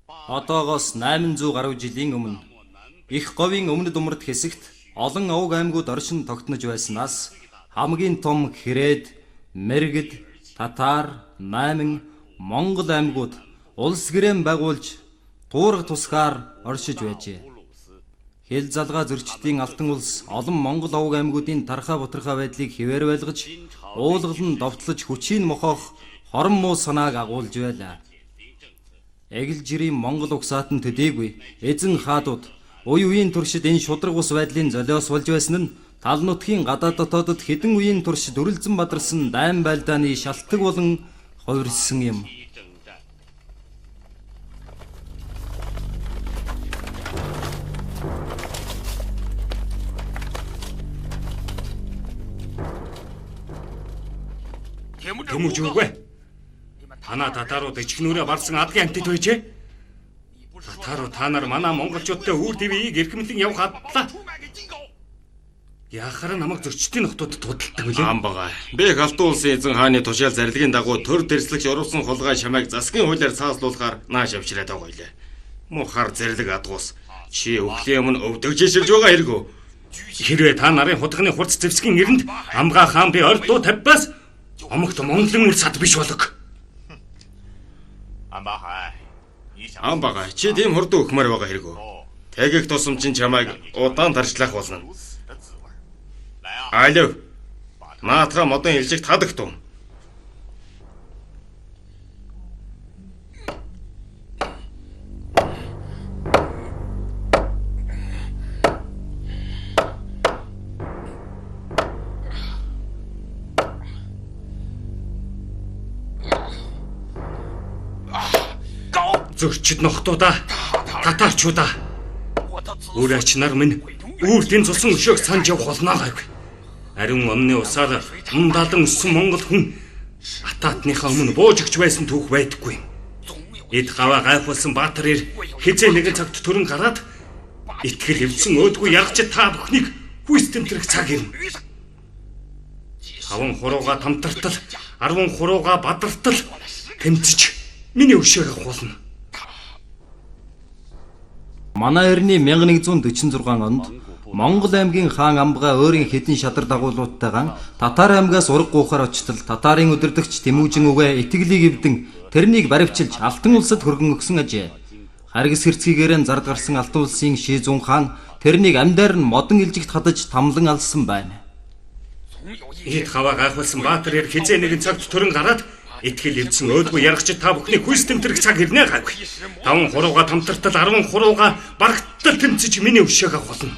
Одоогоос 800 гаруй жилийн өмнө их говийн өмнөд умард хэсэгт олон овог аймагуд оршин тогтнож байснаас хамгийн том Хэрээд, Мэргэд, Татар, Найман, Монгол аймагуд улс гэрээн байгуулж туурга тусгаар оршиж байжээ. Хил залгаа зөрчдийн Алтан улс олон Монгол овог аймагуудын тархаа бутархаа байдлыг хэвээр байлгаж, уулгалан довтлож хүчийг мохоох хорон муу санааг агуулж байлаа. Эгэл жирийн Монгол угсаат нь төдийгүй эзэн хаадууд үе үеийн туршид энэ шударга ус байдлын золиос болж байсан нь тал нутгийн гадаад дотоодод хэдэн үеийн туршид үрэлзэн бадарсан дайн байлдааны шалтаг болон хувирсан юм. Тэмүүж үгүй. Танаа татаарууд ичгнүүрээ барсан адгийн амьтад байжээ. Татааруу та нар манай монголчуудтай үүр дэвийг эрхэмлэн явах адлаа. Яхаар намайг зөрчдийн нохтуудад худалдаг билээ. Амбага. Би их Алтан улсын эзэн хааны тушаал зарлагын дагуу төр дэрслэгч урвсан хулгай чамайг засгийн хуулиар цааслуулахаар нааш авчираад байгаа билээ. Мухар зэрлэг адгуус. Чи өхлийн өмнө өвдөгж ширж байгаа хэрэг үү? Хэрвээ та нарын худганы хурц зэвсгийн эрэнд амгаа хаан би орд дуу тавьбаас омогт Монголын үр сад биш болог. Амбага, чи тийм хурдан өхмөр байгаа хэрэг үү? Тэгэх тусам чинь чамайг удаан тарчлах болно. Алив. Наатга модон илжигт хадагтун. Зөрчид нохтуудаа, татаарчуудаа. Үр ач нар минь үүрдийн цусан өшөөг санаж явах болно гайгүй. Ариун онны усаар мундаалан өссөн монгол хүн атаатныхаа өмнө бууж өгч байсан түүх байдаггүй юм. Эд гаваа гайхуулсан Баатар ир хизээ нэгэн цагт төрөн гараад итгэл эвдсэн өөдгүй яргч та бүхнийг хүйс тэмтрэх цаг ирнэ. 5 хурууга тамтартал, 10 хурууга бадартал тэмцэж миний өшөөг авах болно. Манай эртний 1146 онд Монгол аймгийн хаан Амбага өөрийн хэдэн шадар дагуулуудтайгаан Татар аймгаас ураг гуйхаар очтол Татарын удирдагч Тэмүүжин үгээ итгэлийг эвдэн тэрнийг баривчилж Алтан улсад хөргөн өгсөн ажээ. Харгас хэрцгийгээр нь зард гарсан Алтан улсын Шизүн хаан тэрнийг амьдаар нь модон илжигт хадаж тамлан алсан байна. Эд хаваа гайхуулсан Баатар ир хизээ нэгэн цагт төрөн гараад итгэл эвдсэн өөдгүй яргч та бүхний хүйс тэмтрэх цаг ирнэ гайгүй. 5 хурууга тамтартал 10 хурууга барагттал тэмцэж миний өшөөг авах болно.